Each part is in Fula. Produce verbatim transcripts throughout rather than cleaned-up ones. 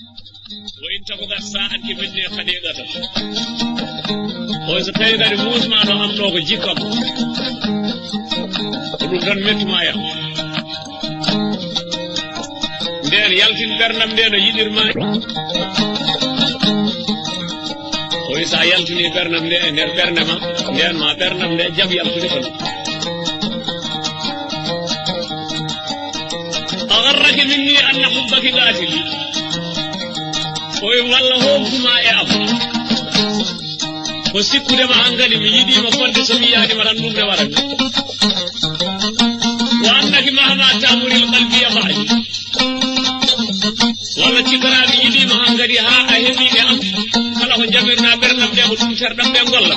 Wa in taku sa'atki minni khadi'atan. O wi so tawi kadi muusma no am ɗo ko jikkam. Ko ɗum tan mettuma e am. Nden yaltin ɓerndam nde no yiɗirma. O wi sa yaltini ɓerndam nde e nder ɓernde ma, nden ma ɓerndam nde jaɓ yaltude ko ɗum. أغرك مني أن حبك قاتلي. O wi walla hootuma e am. Ko sikkude ma hankadi mi yiɗima fodde so mi yiyaani ma tan ɗum ne waɗan. وأنك مهما تأمري قلبي يطعني. Walla cikkoraa mi yiɗima hankadi haa a heɓi e am. Kala ko jamirɗa ɓerndam nde ko ɗum terɗam nde golla.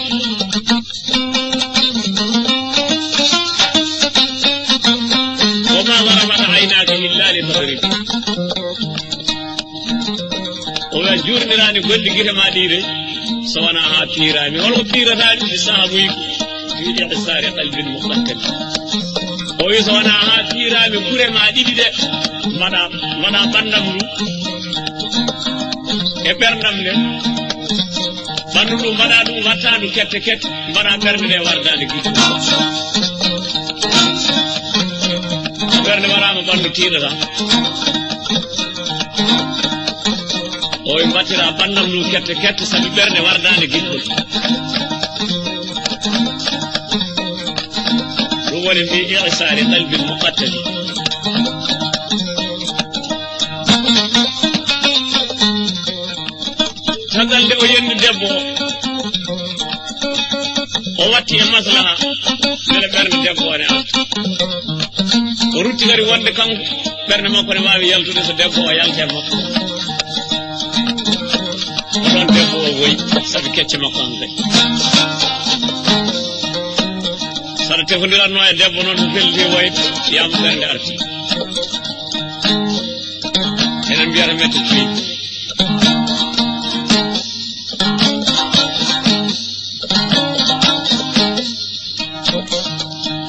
وما ضربت عيناك إلا لتضرب. O wi a jurniraani golle gite ma ɗi de, so wonaa haa piiraami. Hol ko piirataami? Mi sahabuy fi i'saari qalbin muqattali. O wi so wonaa haa piiraami kure ma ɗiɗi de, mbaɗa, mbaɗa ɓanndam ndu e ɓerndam nde. Ɓanndu ndu mbaɗa ɗum, watta ndu kette kette, mbaɗa ɓernde nde wardaade gite. Ɓernde waɗaama ɓanndu tiiɗata. O wi mbattira ɓanndam ndu kette kette, sabi ɓernde wardaande giɗɗo. Ɗum woni fi i'saari qalbin muqattali. Caggal nde o yenni debbo o, o watti e maslaha, mbele ɓernde debbo o ne arta. O rutti kadi wonde kanko, ɓernde makko ne waawi yaltude so debbo o yalti e makko. Ko ɗon debbo o woyi, sabi kecce makko an kadi. Saɗa tefondiratno e debbo noon, ko felliti woyde, yaama ɓernde arti. Enen mbiyata mette cuuɗi.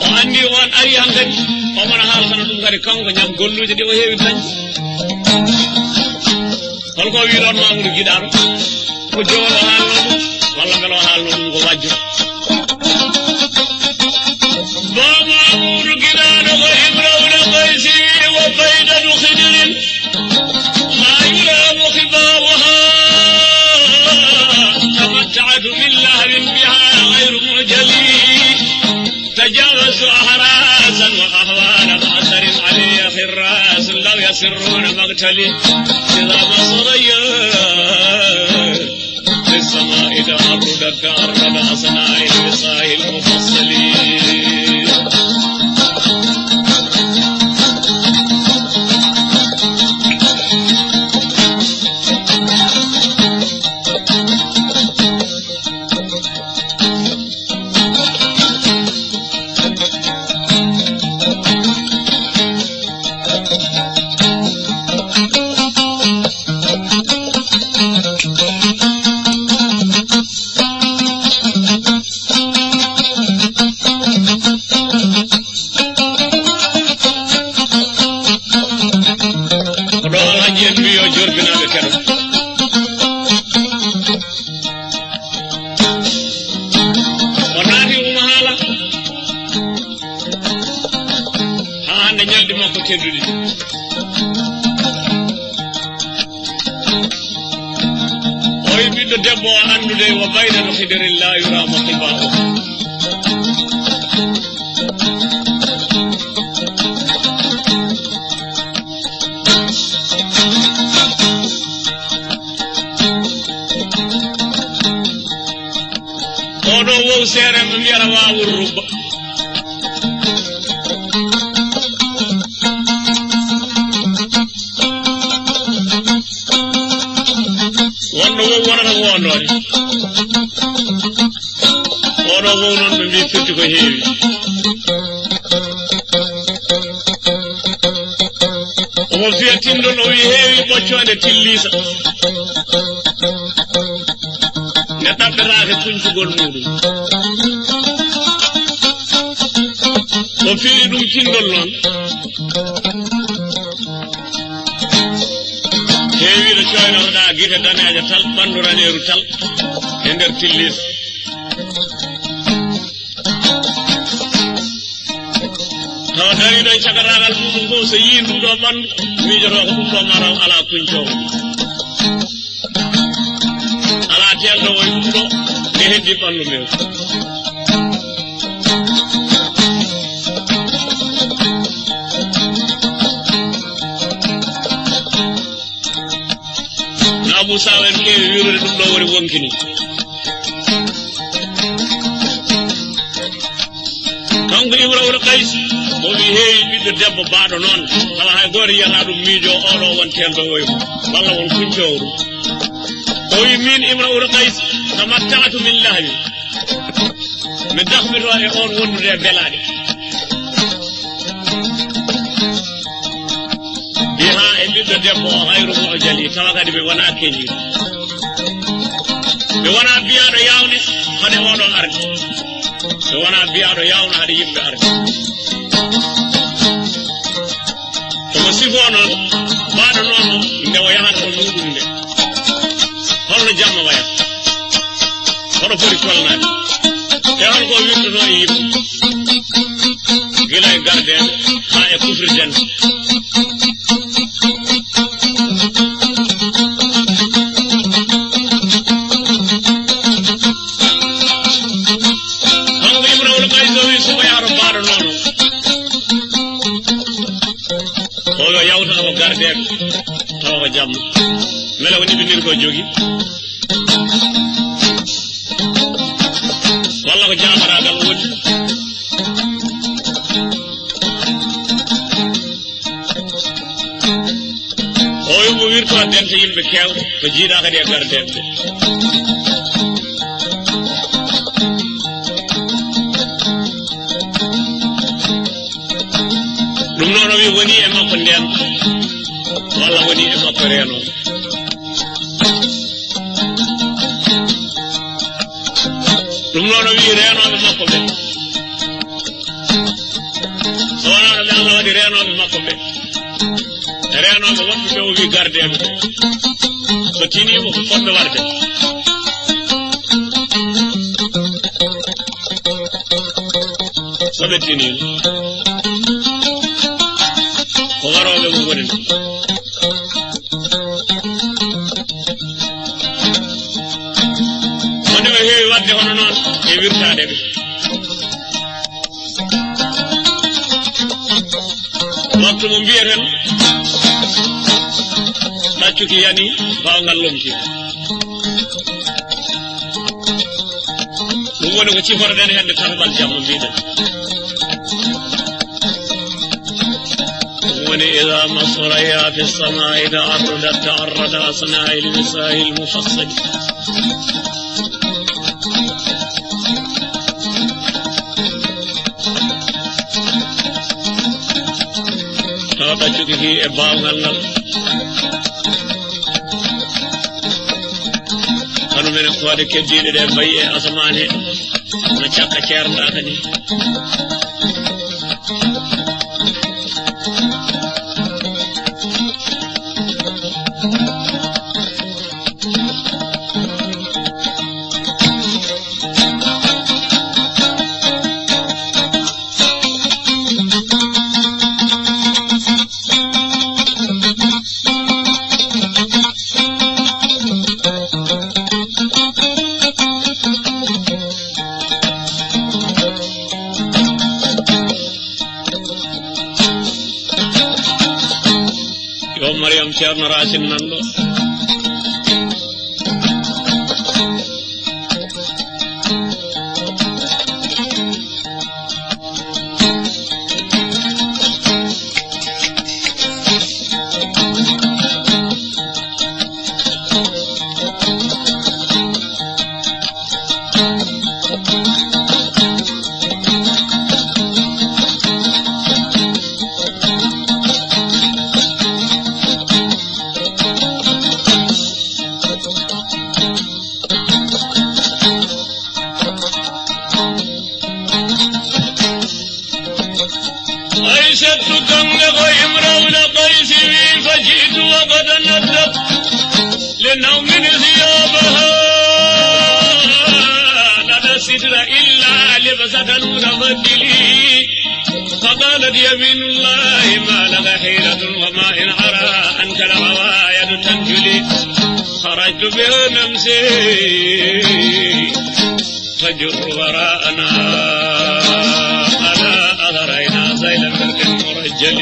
O anndi on ari hankadi, o mona haaltana ɗum kadi kanko ñam golluuje ɗe o heewi dañde. Holko o wiɗon Mamoudou Guiɗaɗo? Ko jowol o haalno ɗum, walla mbele o haalno ɗum ko wajjo? Mamoudou Guiɗaɗo ko Imrawna Qaysi wa Baydatu Khidrin. ما يرام خباؤها، تمتعت من لهو بها غير معجل. تجاوزت أحراسا وأهوال معسر علي حراس لو يسرون مقتلي. إذا ما ثريا في السماء تعرضت تعرض أصناع الوصاء المفصل. Ko ɗo Alhaji en mbiyo jorbinaaɓe keɗo. O naati Umu Haala haa hannde ñalɗi makko tedduɗi. O wi ɓiɗɗo debbo o anndude wa Baydatu Khidrin la yura muqiba'u. Oɗo wow seere mo mbiyata waawol rubba. Wonno wow wonata ko wonnoode. Oɗo wow noon ɓe mbi firti ko heewi. Omo fiya tinndol o wi heewi ɓoccoonde tilliisa. Nde ɗaɓɓetaake kuncugol muuɗum. O firi ɗum tinndol noon. Heewi no Ɓe nawɗa gite daneeje tal, ɓanndu raneeru tal e nder tillis. Tawa dariiɗo e cagataagal muɗum goo, so yii ndu ɗo ɓanndu, miijoto ko ɗum ɗo mataw alaa kuñcoowo. Alaa teelɗo woy ɗum ɗo, nde heddi ɓanndu nde. Na Abu Sawa en keewi wirude ɗum ɗo woni wonkini. Kanko Imra'ul Qays, o wi heewi ɓiɗɗo debbo baaɗo noon, tawa hay gooto yiyata ɗum miijo oɗo won teelɗo woy mo, walla won kuñcoowo ɗum. O wi min Imra'ul Qays, tamatta'tu min lahwi. Mi dahmito e on wondude e belaaɗe. Mbi haa e ɓiɗɗo debbo o hayru mo o jali, tawa kadi mi wonaa keñiiɗo. Mi wonaa biyaaɗo yaawne hade oɗo arde. Mi wonaa biyaaɗo yaawno hade yimɓe arde. Kono sifo noon, mbaɗo noon nde o yahata ko muɗum nde. Holno jamma wayata? Hoɗo foti kolnaade? E holko wirtuno e yimɓe? Gila e gardeeɓe haa e kufridenɓe. Kanko Imrawul Kayso wi suɓo yahata mbaɗo noon. O yo yawta ko gardeeɓe, tawa ko jamma. Mbele ko ɗiɗi ko jogi? Walla ko jamaraagal woni? O wi mo wirto dente yimɓe keewɓe, ko jiiɗa kadi e gardeeɓe. Ɗum noon o wi woni e makko ndeen, walla woni e makko reeno. Ɗum noon o wi reenooɓe makko ɓe. So wonaa ɗo ɓe Allah waɗi reenooɓe makko ɓe. E reenooɓe woɗɓe ɓe o wi gardeeɓe ɓe. So tiniima ko fotɓe waɗde. So ɓe tiniima. Ko warooɓe mo woni ɗo. Wonde ɓe heewi waɗde hono noon e wirtaade ɓe. Waktu mo mbiyeten, ɗaccuki yani, baawngal lomti. Ɗum woni ko cifotoɗen hannde tataɓal jamma mbiɗen. Ɗum woni إذا ما الثريا في السماء تعرضت تعرض أثناء المساء المفصل. Tawa ɗaccuki ki e baawngal ngal. Kanu menen koode keddiiɗe ɗe mbayi e asamaan he, no cakka ceerndaaka ni. Yo Mariam Ceerno Racine nan ɗo. المتفضل. فقالت يمين الله ما لك حيلة وما إن أرى أنت العوايد تنجلي. خرجت بها نمسي تجر وراءنا على أثرينا ذيل برد مرجل.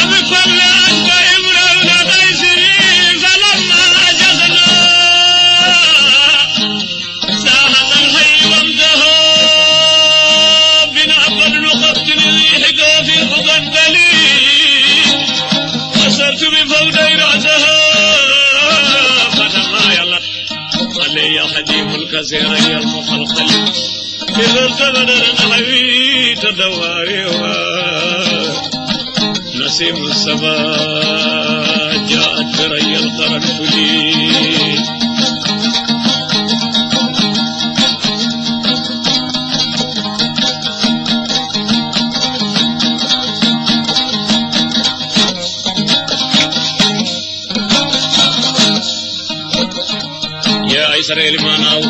أبكل أنت امرؤ قيس، فلما عجزنا ساهت الحي وامتهى بنا أبد نقبت الريح في مقبلي. وصرت بفوضى رأسها فتمايلت علي حديم الكسير المخلخل. إذا ارتبدت نحوي تدواريها نسيم الصبا جاءت بري القرنفل. يا أيسر إلماناو.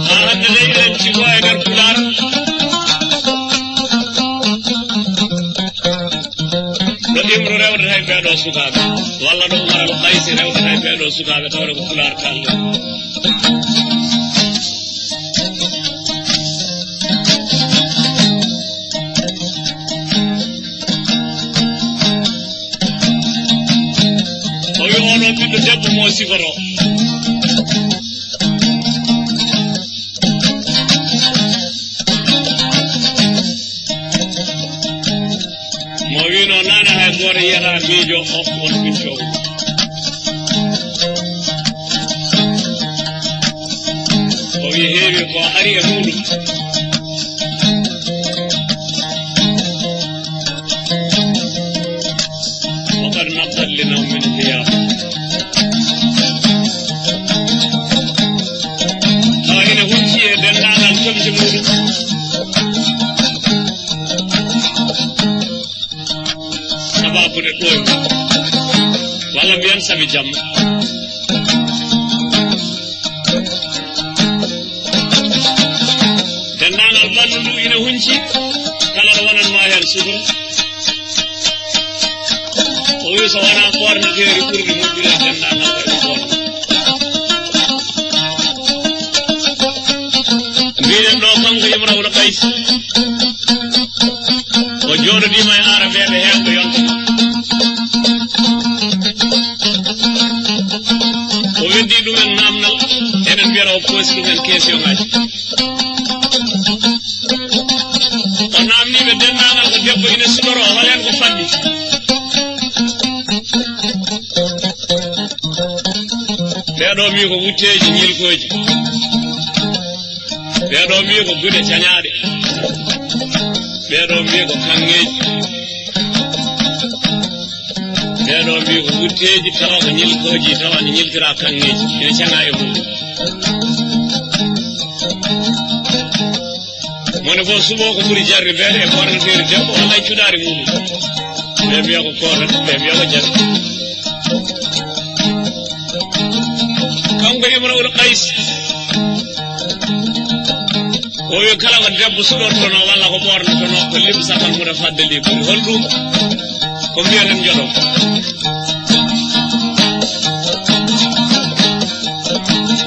Haa hannde leydi en cigo e nder Pulaar. Ɗo Imru rewdata e ɓee ɗoo sukaaɓe, walla ɗo Umar al Qaysi rewdata e ɓee ɗoo sukaaɓe, tawde ko Pulaar kalɗo. O wi oɗo ɓiɗɗo debbo mo siforo. Mo wino nana hay goto yiyata miijo o on ɓiɗɗo. O wi heewi ko ari e muɗum. وقد نقت لنوم ثياب. Tawa ina hucci e denndaangal comci muɗum. Sababude ɗoyma. Walla mbiyan sabi jamma. Denndaangal ɓanndu ndu ina hunci, kala ɗo wonanma heen sukur. O wi so wonaa ɓoornateeri ɓurndi moƴƴude e denndaangal ko ɓe ɓoorna. Mbiɗen ɗo kanko Imrawna Qays. O jooɗodiima e aarabeeɓe heewɓe yonta. O weddi ɗumen naamnal, enen mbiyata o poosi ɗumen keesiyongaaji. O naamnii ɓe denndaangal ko debbo ina suɗoroo, hol heen ko faddi? Ɓee ɗoo mbii ko wutteeji ñilkooji. Ɓee ɗoo mbii ko gude cañaaɗe. Ɓee ɗoo mbii ko kaŋŋeeji. Ɓee ɗoo mbii ko wutteeji tawa ko ñilkooji, tawa ne ñiltira kaŋŋeeji. Ina caŋaa e mum. Mone fof suɓo ko ɓuri jarde beele e ɓoornateeri debbo walla e cuɗaari muɗum. Ɓe mbiya ko koota, ɓe mbiya ko jarde. Kanko Imrawul Qays, o wi kala ko debbo suɗortono walla ko ɓoornotono ko limsatal mum e fadde ndi ɓuri. Hol ɗum? Ko mbiyaten joɗo.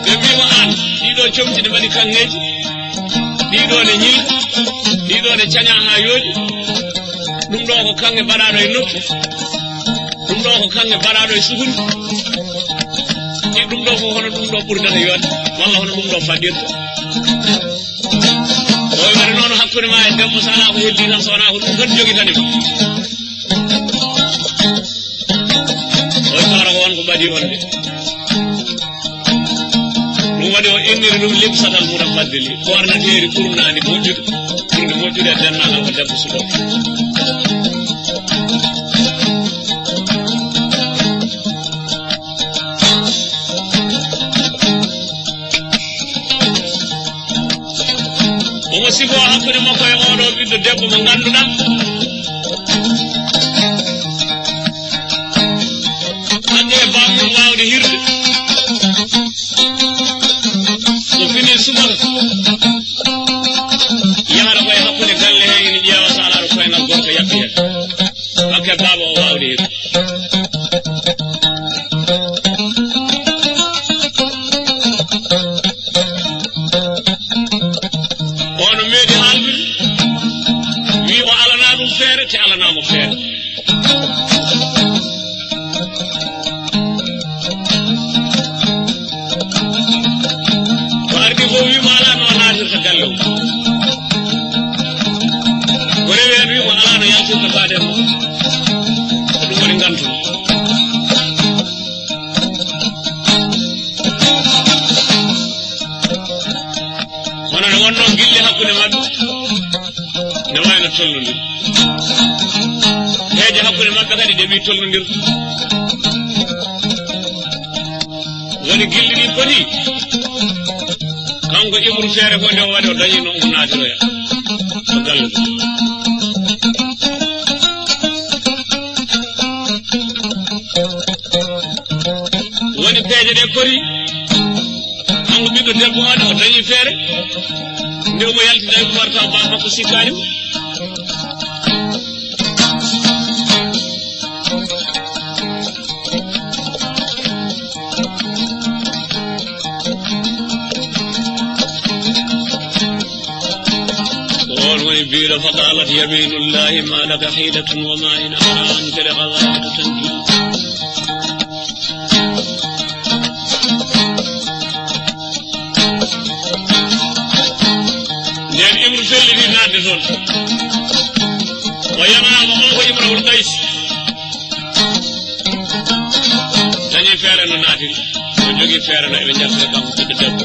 Ɓe mbiima aan, ɗiɗo comci ɗi mbaɗi kaŋŋeeji. Ɗiɗo ne ñilka, ɗiɗo ne caña haa yooɗi. Ɗum ɗo ko kaŋŋe baɗaaɗo e noppi. Ɗum ɗo ko kaŋŋe baɗaaɗo e sukun. Ɗi ɗum ɗo fof hono ɗum ɗo ɓurdata yooɗde, walla hono ɗum ɗo faɗɗirta. O wi waɗa noon hakkunde Woni ma e debbo, so alaa ko heddi tan, so wonaa ko ɗum tan jogitani ma. O tawata ko won ko ɓadii on de. Ɗum waɗi o inniri ɗum libsatal mutafaddili, ɓoornateeri ɓurnaandi moƴƴude, ɓurndi moƴƴude e denndaangal ko debbo suɓoo. Omo sifoo hakkunde makko e oo ɗoo ɓiɗɗo debbo mo ngannduɗaa, hannde e bammum waawde hirde. So fini subaka, yahata ko e hakkunde galle he, ina ƴeewa so alaa ɗo koyngal gorko yaɓɓi heen. Hakke baaba o waawde heen. Ono meeɗi haaldude, wi o alanaa ɗum feere, te alanaa mo feere. Ko ardi fof wi mo alaa no naatirta galle o. Ko rewi heen wi mo alaa no yaltirta faade mo. Ko ɗum woni ngantu. Kono ne wonno gilli hakkunde maɓɓe, ne wayno tolnondir. Peeje hakkunde maɓɓe kadi ɗe ɓi tolnondir. Woni gilli ɗi poti, kanko Imru feere fof nde o waɗi, o dañi no omo naatiroya to galle. Woni peeje ɗe poti, kanko ɓiɗɗo debbo o, o dañi feere. Nde omo yalti, tawi ko warta baba makko sikkaani mo. Ko on woni biiɗo, فقالت يمين الله ما لك حيلة وما إن أرى أنت لغواية تنجو. Nden Imru felliti naatde toon. O yamaama, o ko Imrawul Qays. Dañi feere no naatiri. O jogii feere no eɓe njaltira kanko ɓiɗɗo debbo.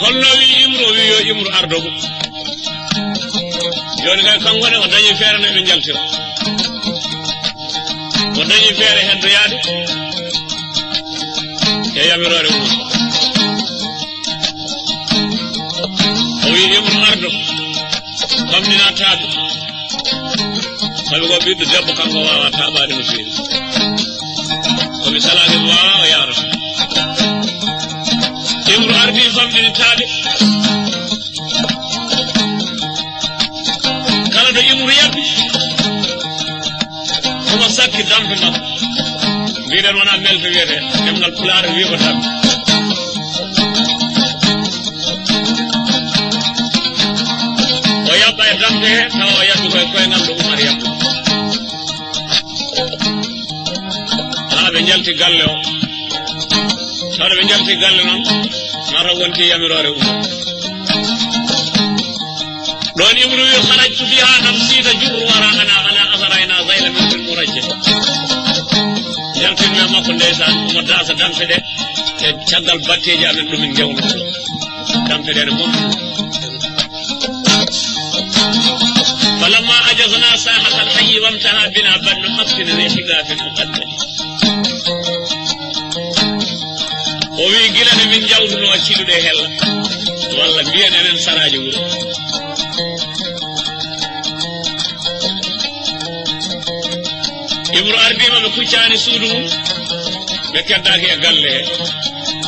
Holno wi Imru? O wi yo Imru ardo ko. Jooni kay kanko ne o dañi feere no eɓe njaltira. O dañi feere heddoyaade e yamiroore mum. O wi Imru ardo, famɗina taaɓe. Sabi ko ɓiɗɗo debbo, kanko waawa taaɓaade no feewi. Ko mi salaa, mi waawa, o yaarata. Imru ardi, famɗini taaɓe. Kala ɗo Imru yaɓɓi, omo sakki dampe makko. Mbiɗen wona melte wiyete, ɗemngal Pulaar wi ko dampe. O yaɓɓa e dampe he, tawa o yaɓɓi koye koyngal ɗo Umar yaɓɓi. Haa ɓe njalti galle o. Tawa ɓe njalti galle noon, mata wonti yamiroore Umar. Ɗoon Imru wi, خرجت بها أمسي تجر وراءنا على أثرينا ذيل مسك مرجل. Yaltinmi e makko, ndeysaan, omo daasa dampe ɗe e caggal batteeji amen ɗo min ndewnoo. Dampe ɗe ne moƴƴi. فلما أجزنا ساحة الحي وانتهى بنا بن أفك ذي حجاف مقدم. O wi, gila nde min njawtunoo cilluɗe hella, walla mbiyen enen saraaji wuro. Imru ardiima, ɓe kuccaani suudu mum, ɓe keddaaki e galle he,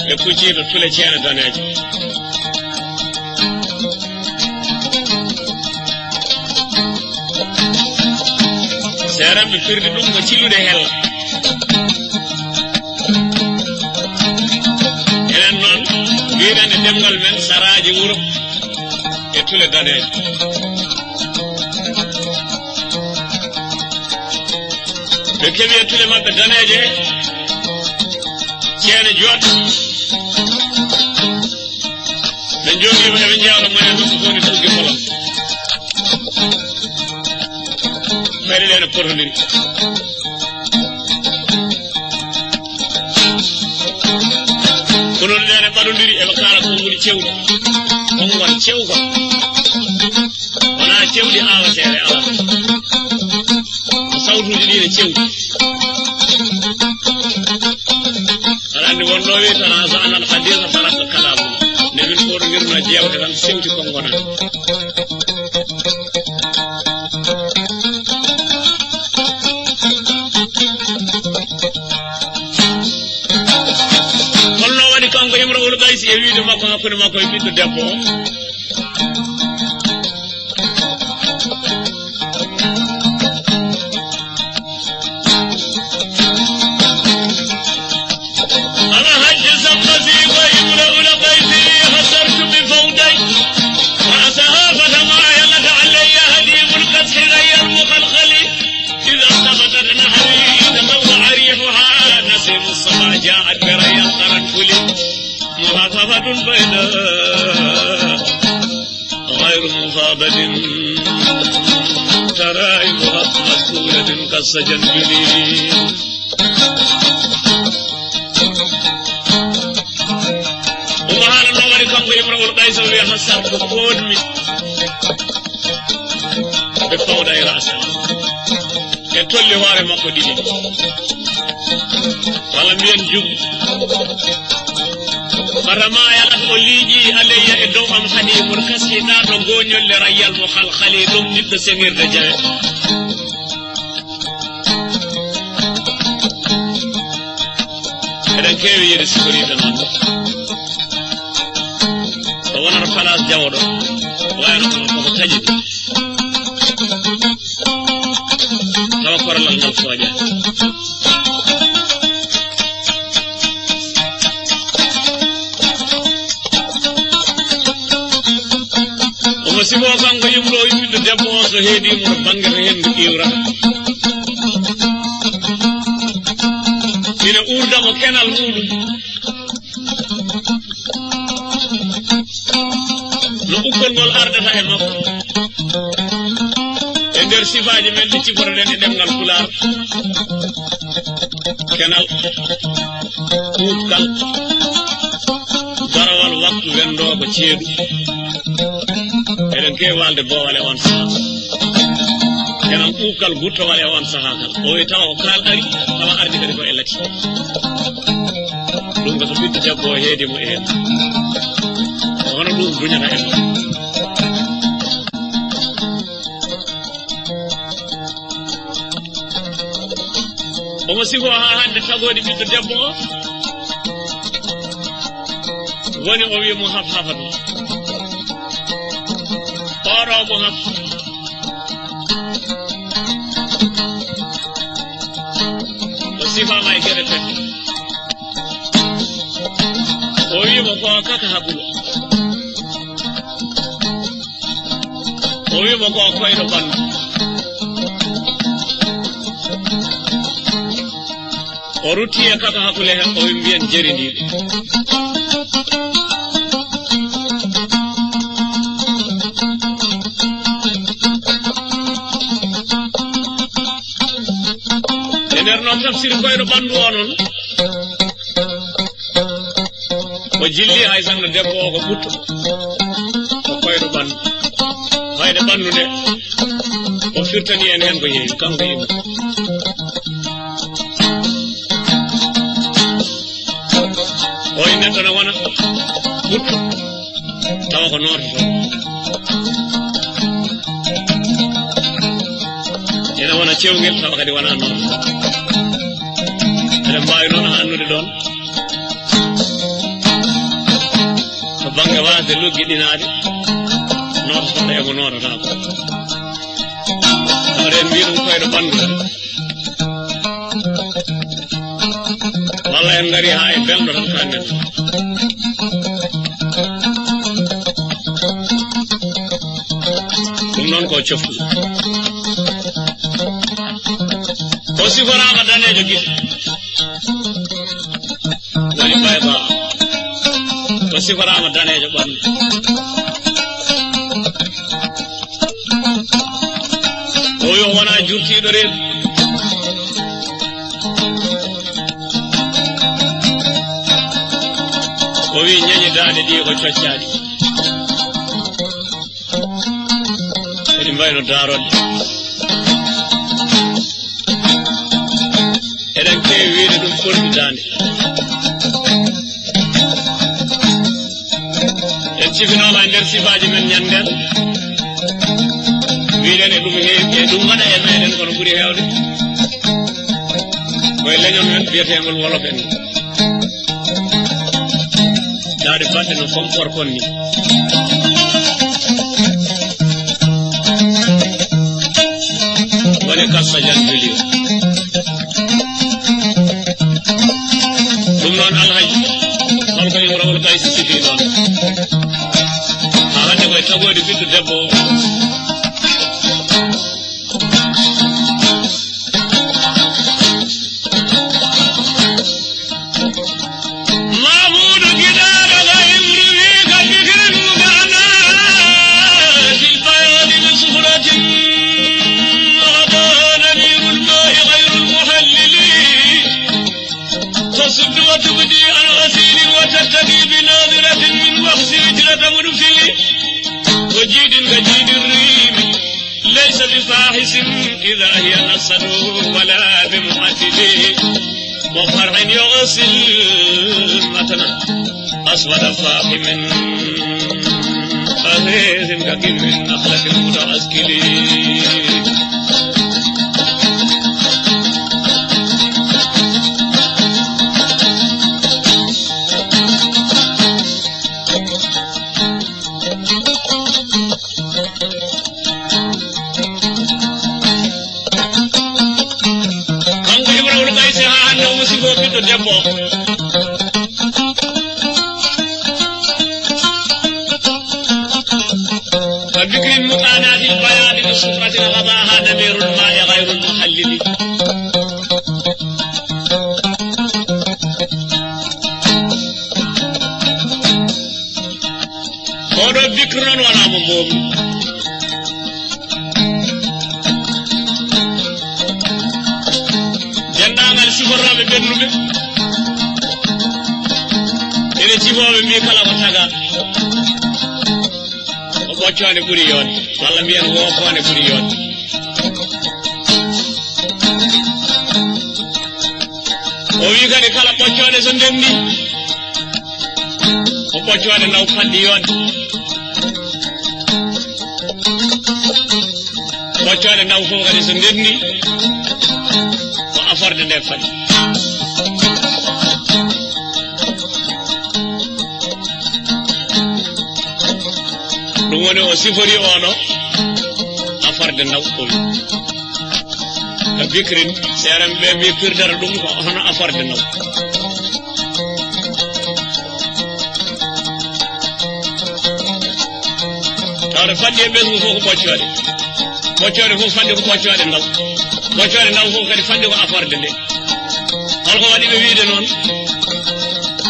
ɓe kuccii to tule ceene daneeje. Seeran ɓe firdi ɗum ko cilluɗe hella. Enen noon, mbiɗen e ɗemngal men saraaji wuro e tule daneeje. Ɓe keɓi e tule maɓɓe daneeje, ceene jooɗɗe. Ɓe njooɗiima, eɓe njeewta, mone ɗum woni tugge kolon. Ɓayde ɗe no potondiri. Kono ɗe no ɓadondiri, eɓe kaala konguɗi cewɗi. Konngol cewgol. Wonaa cewɗi aawateeɗe, alaa. Ko sawtuuji ɗi ne cewɗi. Aɗa anndi won ɗo wiy, "Tanaza'na al-haditha faratqa kalamu." Nde min footondirno jeewte tan, sewti konngol am. Holno waɗi kanko Imra'ul Qaysi e wiide makko hakkunde makko e ɓiɗɗo debbo o? Alhaji Samba Sy ko Imra'ul Qaysi, hasartu bi fawday. Ra'saha fatamaya laka alayya hadimul kathi ghayya al-mukhalkhali. Idha iltafatat nahwi tadawwa rihuha nasim as-saba ja'at bi rayya al-qaranfuli. Mukhaffafatun bayda ghayru mukhadatin, taraifuha maskulatun kassajanjuli. Omo haalanno waɗi kanko Imra'ul Qaysi, o wiya, "Hasartu, koonmi." Ɓe fawda e ra'sa. E tolli hoore makko ɗiɗi. Walla mbiyen juɓɓi. Fatamaya laka, o liiƴi alayya e dow am, hadimul kathi, ɗaɗo gooñolle, rayyal mukhalkhali, ɗum ɓiɗɗo seŋirde jawe. Eɗen keewi yiide siforiiɓe noon. So wonata place jawoɗo, wayano kono koko taƴi. Tawa koralal ngal fooƴaani. Omo sifoo kanko Imra'u, ɓiɗɗo debbo o, so heedii mo to bannge to henndu iwrata. Ina uurda mo kenal muuɗum. No ɓukkol ngol ardata e makko. E nder sifaaji men ɗi cifotoɗen e ɗemngal Pulaar, kenal, ɓuuɓkal, darowal waktu, wenndoogo, ceeɗu. Eɗen keewi waalde boowal e on sahaa. Kenal ɓuuɓkal guttowal e on sahaa kala. O wi tawa ko kaal ari, tawa ardi kadi ko e lati. Ɗum ko so ɓiɗɗo debbo o heedi mo e heen. Ko hono ɗum duñata en. Omo sifoo haa hannde tagoodi ɓiɗɗo debbo o. Woni o wi mo haf hafatu. Oɗo mo haf. O sifaama e geɗe tati. O wi mo ko kaka haɓulo. O wi mo ko koyɗo ɓanndu. O rutti e kaka haɓule he, o wi mbiyen jerindiiɗo. E nder noon tafsir koyɗo ɓanndu o noon, o jilli hay sanno debbo o ko ɓutto, ko koyɗo ɓanndu. Fayde ɓanndu nde, o firtani en heen ko heewi, kanko yimɓe. O e neɗɗo ne wona ɓutto. Tawa ko noototoo. Ene wona cewngel, tawa kadi wona noototoo. Eɗen mbaawi noon annude ɗoon, to bannge waasde luggiɗinaade, noototooɗo e mo noototaako. Tawa eɗen mbiya ɗum koyɗo ɓanndu tan. Walla en ngari haa e belɗo tan kannen. Ɗum noon ko coftu. O siforaama daneejo gite. Woni bayda. O siforaama daneejo ɓanndu. Tiiɗo reedu. O wi'i, ñeñe daaɗe ɗi ko coccaaɗi. Eɗi mbayno daaroɗe. Eɗen keewi wiide ɗum ɓurɗi daande. En cifinooma e nder sifaaji men ñannden. Mbiɗen e ɗum heewi, e ɗum waɗa e meɗen, kono ɓuri heewde ko e leñol men biyeteengol Wolof en. Daaɗe baɗɗe no fompor kon ni. Woni kassa jan juli. Ɗum noon Alhaji, holko Imrawul Kaysi sifi noon? Haa hannde koye tagoode ɓiɗɗo debbo o. Mahmuudu giɗaaɗo ka imru wi ka bikirin muganaatil bayaani bi sufratin. Ghadaa namirul maa'i ghayrul muhallili. Tasuddu wa tubdi an asilin wa tattaqi bi nadiratin min waxsi wijrata mudfili. Ko jiiɗin ka jiiɗin riimi. Laysa bi faahisin idaa hiya nasadu wala bi mu'attili. Wa farhin yughsil matnan aswada fahimin. Azizin ka kinwin nakhlatil mutaaskili. Kanko Imrawul Kaysi haa hannde omo sifoo ɓiɗɗo debbo. Ka bikrin muqanatil bayaadi bi sufratin ghadaaha namirul maa'i ghayrul muhallili. Oɗo bikr noon wonaa mo mboomi. Denndaangal siforooɓe ɓennuɓe, ene sifooɓe mbi kala ko tagaa. Ko ɓoccoonde ɓuri yooɗde, walla mbiyen woofoonde ɓuri yooɗde. O wi kadi kala ɓoccoonde so ndenndi, ko ɓoccoonde naw faddi yooɗde. Ɓoccoonde naw fof kadi so ndenndi, ko aforde nde faddi. Ɗum woni o sifori oɗo aforde naw ɗum. Ka bikrin, seeran ɓe mbi pirdata ɗum ko hono aforde naw. Tawde faddi e ɓesngu fof ko ɓoccoɗe. Ɓoccoɗe fof fadde ko ɓoccoɗe naw. Ɓoccoɗe naw fof kadi fadde ko aforde nde. Holko waɗi ɓe wiide noon?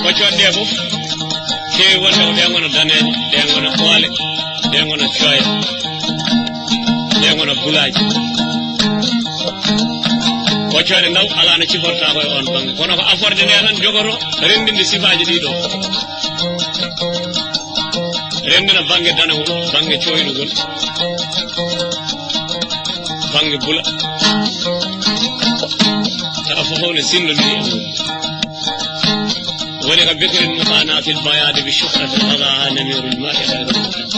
Ɓoccoɗe ɗe fof keewi wonde ko ɗe ngona daneeje, ɗe ngona ɓoole, ɗe ngona cooye, ɗe ngona bulaaji. Ɓoccoɗe naw alaa no cifortaako e oon bannge. Kono ko aforde nde tan jogoto renndinde sifaaji ɗiɗo. Renndina bannge danewol, bannge cooynugol, bannge bula. Tawa fof ne sinndondiri e mum. Woni ka bikrin muqanatil bayaadi bi sufratin ghadaaha namirul maa'i ghayrul muhallili.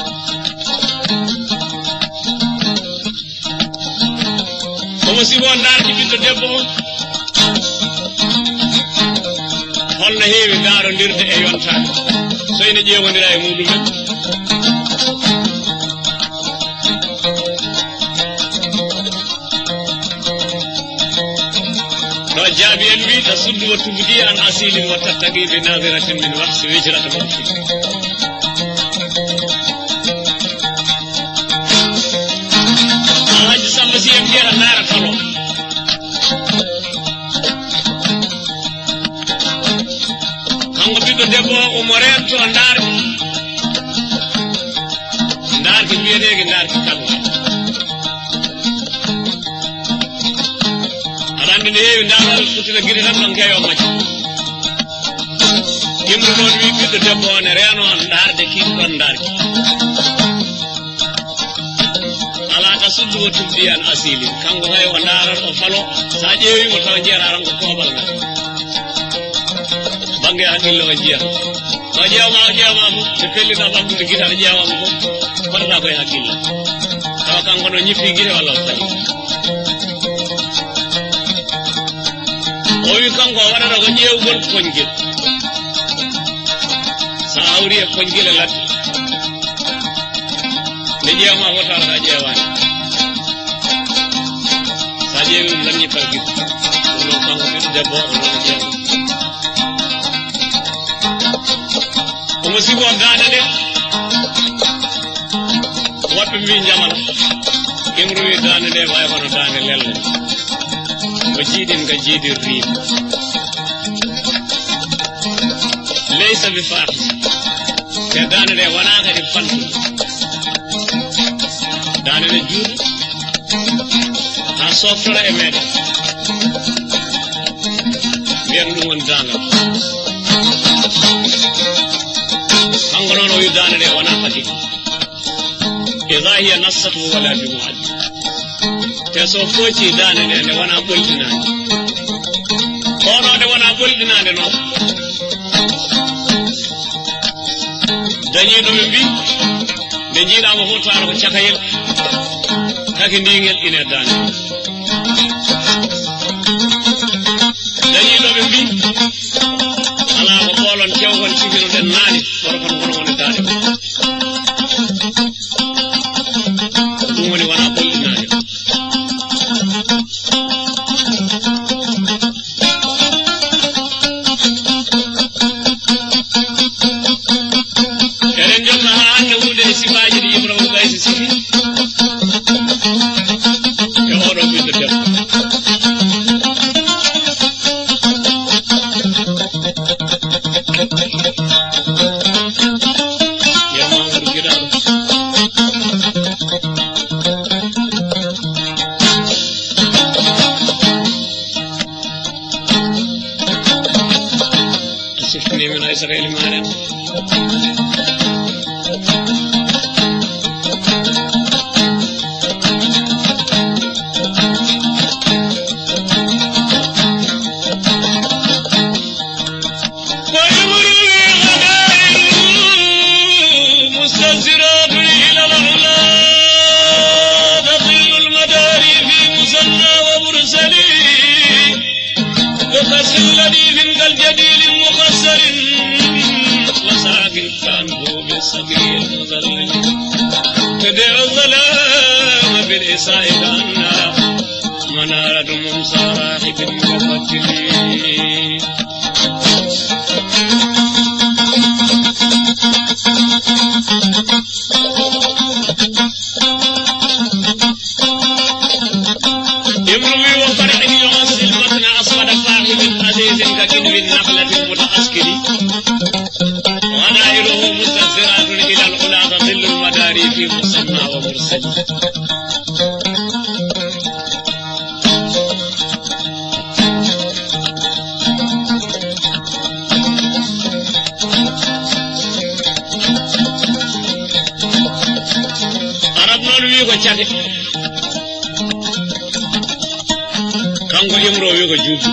Omo sifoo ndaarki ɓiɗɗo debbo on. Holno heewi ndaarondirde e yontaade, so ene ƴeewondira e muɗumen? Ɗo jaabi en wi, tasuddu wa tubdi an asilin wa tattaqi bi nadiratin min wahsi wijrata mumkin. Alhaji Samba si en mbiyata ndaara talo. Kanko ɓiɗɗo debbo o, omo reento ndaarki. Ndaarki mbiyeteeki ndaarki kalwa. Ndaarol futtina gite tan ɗon keyo macca. Imru noon wi ɓiɗɗo debbo o ne reeno on ndaarde kiiɗi ɗon ndaarki. Alaa ta suddu o tubdi an asili. Kanko kay o ndaarat o falo. Sa ƴeewi mo taw jeera ran ko koobal ngal. Bannge hakkille o jiya. So ƴeewma, o ƴeewma fof, ɓe pellita ɓamtude gite, aɗa ƴeewa mo fof, fotata koye hakkille. Tawa kanko no ñippi gite walla o sali. O wi kanko o waɗata ko ƴeewgol koñgel. So a hawri e koñgel e ladde, nde ƴeewma fof tawata a ƴeewaani. So a ƴeewi ɗum tan ñippal gite. Ɗum noon kanko ɓiɗɗo debbo o noon ƴeewa. Omo sigo daande nde. Woɓɓe mbi jamala. Imru wi daande nde wayi kono daande lelle. Ko jiiɗin ka jiiɗirriima. Laysa bi faaxis. Te daande nde wonaa kadi fantu. Daande nde juuti. Haa softora e meeɗen. Mbiyen ɗum woni daangal. Kanko noon o wi daande nde wonaa faki. Ida hiya nassatu wala bi muaddi. Te so fooci daande nde nde wonaa ɓolɗinaande. Kono nde wonaa ɓolɗinaande noon. Dañiiɗo ɓe mbi, nde jiiɗaama fof taara ko cakayel, kake ndiŋel ine daande. Dañiiɗo ɓe mbi, alaa ko ɓoolon cewkon cifinoɗen naane, kono kon kono woni daande. Ɗum woni wonaa ɓolɗinaade. Eɗen jokka haa hannde huunde e sifaaji ɗi Ibrahima Kaysi sifi e oɗo ɓiɗɗo debbo. Yo Mamadou Giɗaɗo. A siftini min Aysata Elimane. وامرؤ غدائر مستنزرات إلى العلا تطل المداري في مثنى ومرسل. وقصر لطيف كالجديل مقصر وساكن كأنه بالصقيل المذلل. تدع الظلام بالإساء كأنها منارة ممسى راحب مقتل. امرؤ وفرع يغسل متن أسود فاحم عزيز ككنو النخلة المتأسكل. غدائره مستنزرات إلى العلا تظل المداري في مثنى ومرسل. Arab noon wi ko cate. Kanko Imro wi ko jubbi.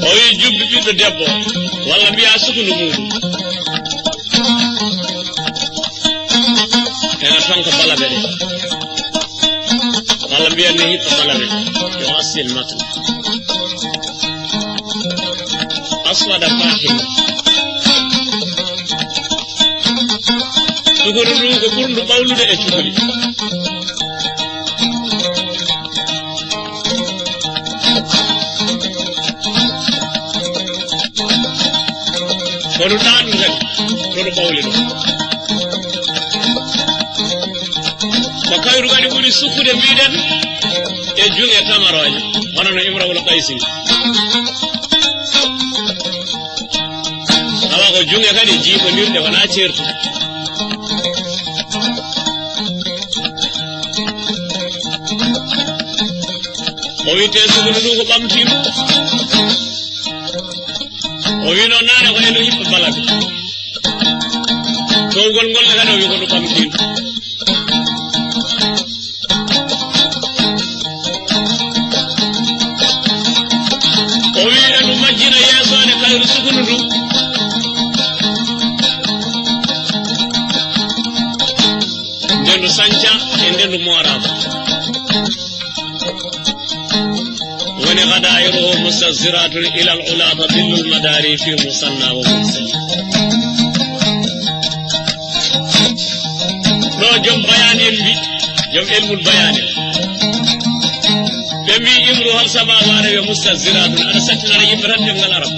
O wi jubbi ɓiɗɗo debbo, walla mbiya sukundu muɗum. Ena tonka balaɓe ɗe. Walla mbiya ne hiɓɓa balaɓe ɗe. Yo assil matan. Aswada fahim. Sukuru ndu ko ɓurndu ɓawlude e cukuli. Kono ɗaɗum kadi, kono ɓawle ɗum. Ko kayru kadi ɓuri sukkude, mbiɗen, e juŋe tamarooje, hono no Imrawul Qaysi. Tawa ko juŋe kadi jiiɓondirɗe, wonaa ceertuɗe. O wi'ete sukunu ndu ko ɓamtiiɗo. O wi'no naane ko eno yiɗɗo balaga. Towgol ngol ne kadi o wi'i ko ndu ɓamtiiɗo. O wi'i eno majjina yeeso ne kayru sukunu ndu. Nde ndu sanca e nde ndu mooraama. Woni غدائره مستزرات إلى العلا تظل المداري في مثنى ومرسل. Ɗo joom bayaan en mbi, joom ilmul bayaan en. Ɓe mbi imru hol sababu ara yo mustaziratun, aɗa sattinana yimɓe tan ɗemngal arab.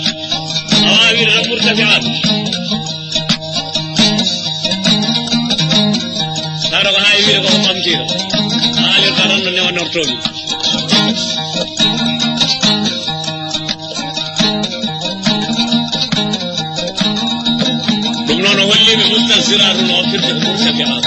A waawii tan murtafi'at. Tawa ko haa e wiide ko ko ɓamtiiɗo. Haalirta tan no newanortoomi. Ɗum noon o holli ɓe mustaziratun o firti ko murtafi'at.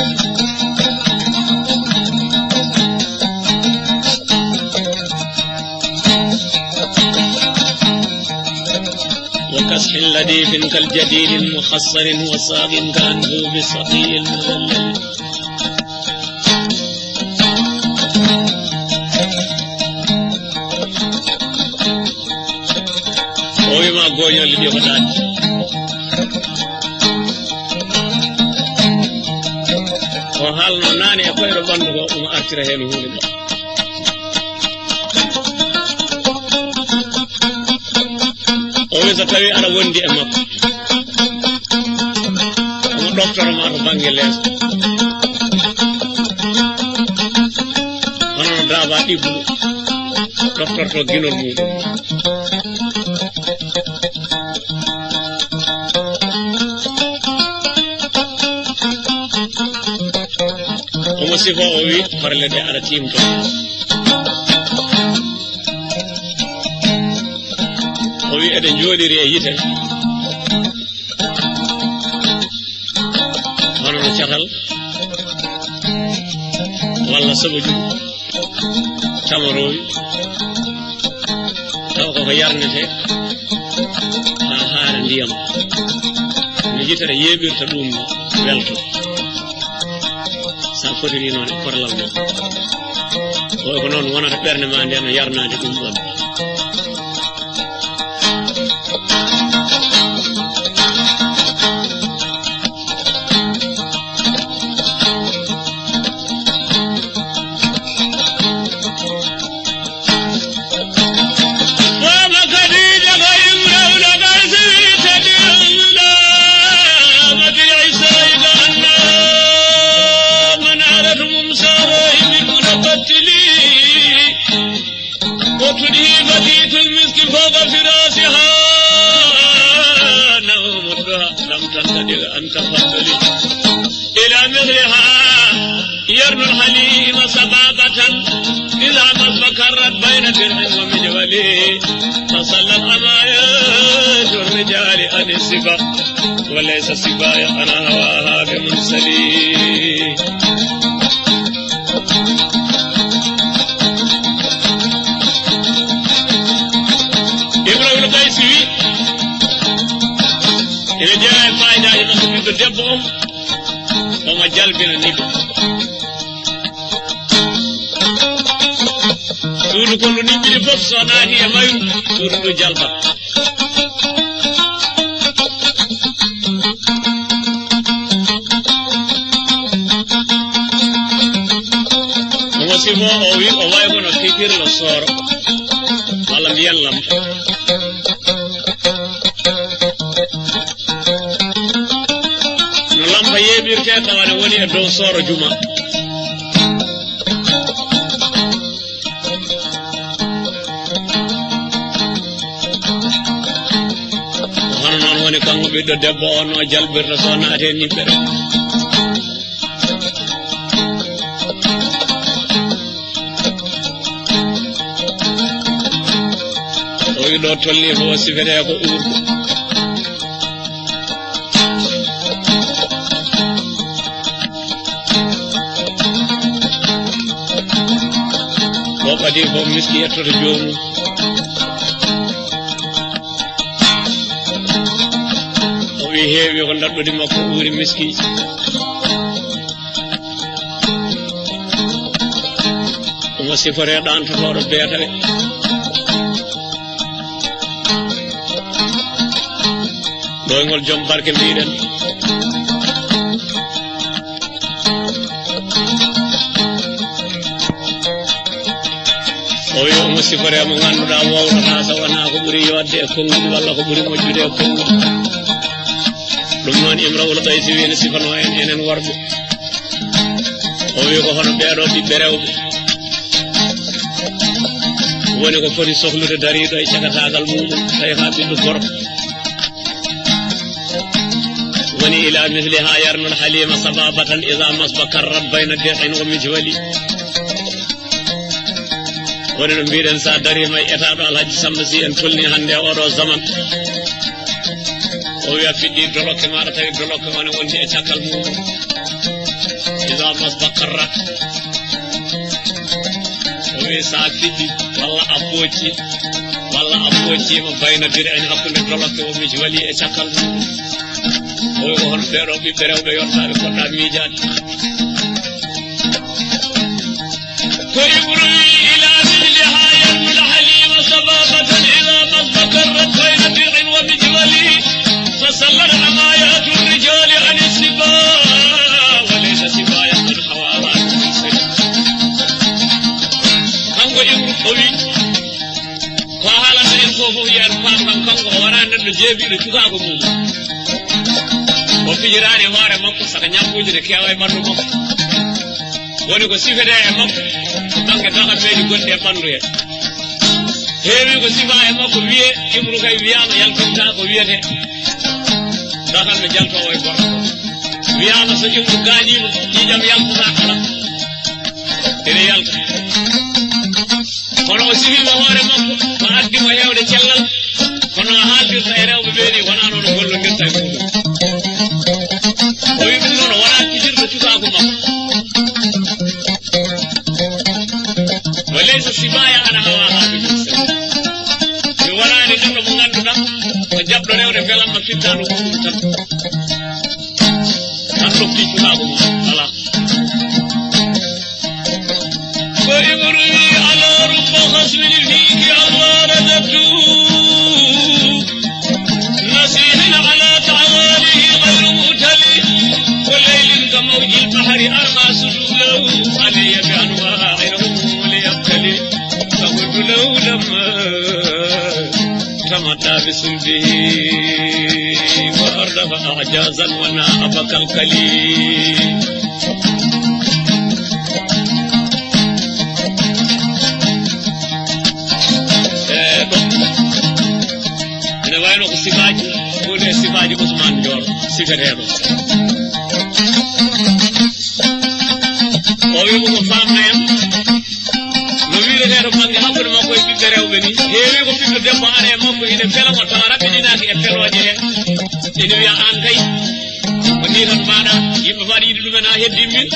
وكسح لديف كالجديد المخصر وساق كأنبوب الصفي المذلل. O wi'ma gooñolle ɗi ko ɗaɗi. O haalno naane e koyɗo ɓanndu ko omo artira heen huunde ɗo. O wi'i so tawi aɗa wondi e makko, omo ɗoftoro ma to bannge leeso. Hono no daaba ɗigguɗo ɗoftorto ginol muɗum. Omo sifo o wi parle ɗe aɗa timto. O wi eɗe jooɗiri e yite. Hono no catal walla soɓo juɗo. Tamaroowi taw koko yarnete haa haara ndiyam no yitere yeeɓirta ɗum welto. Sa fotiri noon e korlal ma, o ko noon wonata ɓernde ma nde no yarnaade ɗum ɗon. Mama Khadija ko Imrawna Qaysi wiyetee, ɗi ummuɗo Amadu Isa, iko annaa man aratu mum saaro, imin muna battili. Ko tudi batitul miski fawqa firasiha. Nawmu duha lam tantadir an tafaddali. إلى مثلها يرنو الحليم صبابة إذا ما استقرت بين درع ومجول. فصلت أمايات الرجال عن السبا وليس سباي أنا هواها بمنسلي. Imrawna Qaysi wi, ene jeyaa e faayidaaji makko ɓiɗɗo debbo on. Omo jalbina niɓɓe. Suudu ko ndu niɓɓiri fof, so naati e mayru, suudu ndu jalbat. Omo sifo o wi o wayi kono kikirlo sooro walla mbiyen lam. No lampa yeeɓirte tawa ne woni e dow sooro juma. Ko hono noon woni kanko ɓiɗɗo debbo o no jalbirta so naate niɓɓere. O wi ɗo tolni ko o sifete ko uurɗo. Ko Kadi ko miski yettoto joomum. O wi heewi ko daɗɗudi makko ɓuri miskiiji. Omo sifore ɗantotooɗo beetawe. Ɗoyngol joom barke mbiɗen. O wi omo sifore mo ngannduɗaa wowlata so wonaa ko ɓuri yooɗde e konguɗi walla ko ɓuri moƴƴude e konguɗi. Ɗum noon Imra'ul Qaysi wii ne sifanoo en enen worɓe. O wi ko hono ɓeeɗo ɓiɓɓe rewɓe woni ko foti sohlude dariiɗo e cagataagal muɗum, tawi haa ɓiɗɗo gorko. Woni ila misliha yarnul halima sababatan ida masba karrat bayna dir'in wa mijwali. Woni no mbiɗen, sa darima e etaɗo Alhaji Samba Sy en tolni hannde e oɗo zaman. O wiya fiɗɗi dolokke maɗa tawi dolokke one wondi e caggal mum. Ida masba karrat. O wi sa fiɗɗi walla a ɓooci walla a ɓoocima bayna dir'in hakkunde dolokke o mijwali e caggal mum. O wi ko hono ɓeeɗo ɓiɓɓe rewɓe yottaaɓe poɗɗa miijaade. Ko Ibru wi ila misliha yarnul halima sababatan ida masba karrat bayna dir'in wa mijwali. Fasallat amayatu rijali an siba wa laysa sibaya man hawaha. Kanko Ibru o wi ko haalata en ko fof yiyan paam kam kanko o wona neɗɗo jeebiɗo cukaago mum. O fijiraani hoore makko saka ñampuuji ne keewa e ɓanndu makko. Woni ko sifete e makko ko bannge dakammeeji gonɗi e ɓanndu he. Heewi ko sifa e makko wiye Imru kay wiyaama yaltinta ko wiyete dakamɓe jaltoowo e gorko. Wiyaama so Imru gaañiima ƴiiƴam yaltata kala ene yalta. Kono o sifiima hoore makko ko addi mo heewde cellal. Kono o haaldirta e rewɓe ɓe ni wonaa noon o gollondirta e muɗum. O wi ɗum noon o wonaa fijirɗo cukaaku makko. Wa laysa sibaya ana hawa haɓe ɗum sen. Mi wonaani neɗɗo mo ngannduɗaa ko jaɓɗo rewde belamma fittaano ko ɗum tan. Tan ɗo ficcunaago mum alaa. Ko Ibru wi ala rubba khasmin fiki Allah radatu. Nasihin ala ta'walihi ghayru mutali. Wa laylin ka mawjil bahri arma sudulahu. Alayya bi anwa'il humuli yabtali. Fa qultu lahu lamma tamadda bi sulbihi wa ardafa a'jazan wa na'a bakal kali. Eh, ɗo. Ene wayno ko sifaaji, woni e sifaaji Ousmane Ndiol, sifeteeɗo. O wi mo ko faamna en. No wiiretee to bannge hakkunde makko e ɓiɓɓe rewɓe ni, heewi ko ɓiɗɗo debbo ara e makko ine fela mo tawa raɓɓiɗinaaki e pelooje he. Ene wiya aan kay, ko ni tan mbaɗa, yimɓe fof aɗa yiɗi ɗumen, a heddii min.